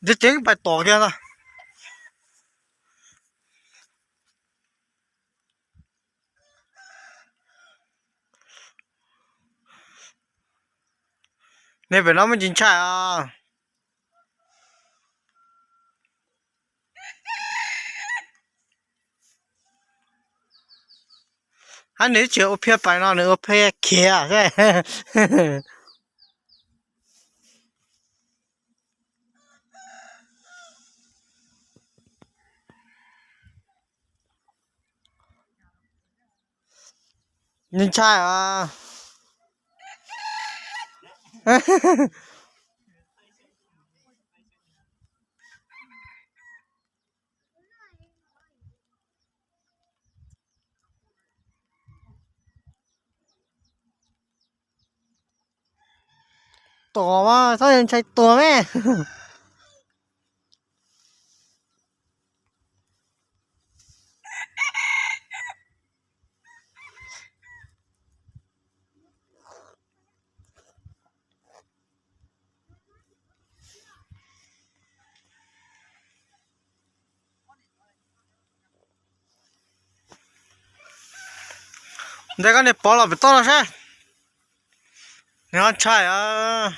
Ntshe ceev pais tom kiag ntag. Nej pem no muaj ntsis ntshai os. Hab nws tsis ua phiaj pais no, nws ua phiaj khiav xwb. Nws ntshai os. Tom mas txhob ntshai tuag me. Ntawd koj niag pov los pem toj no saib. Nws ho ntshai os.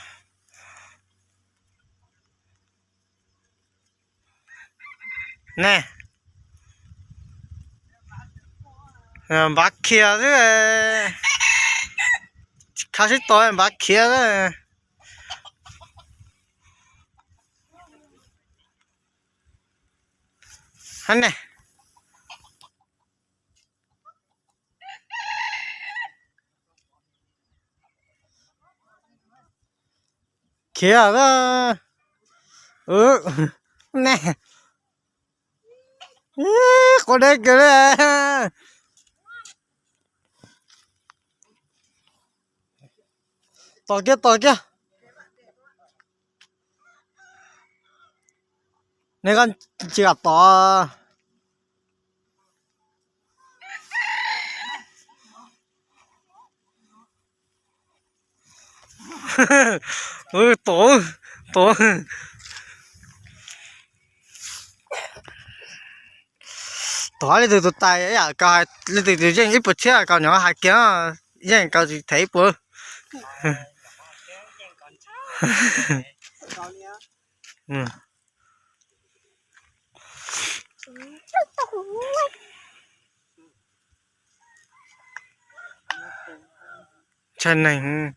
Ne, npav khiav xwb. Khav sib tod npav khiav xwb. Hab ne. Khiav. Ne, quav deb kiag li. Tom kiag, tom kiag. Neb koj tsis kam tom. Tom, tom. Tom leej twg tus tais, leej twg tus yeej ib puas txhiab kom nws hais kiag, yeej kom tsis them ib puas. Ntshai neeg.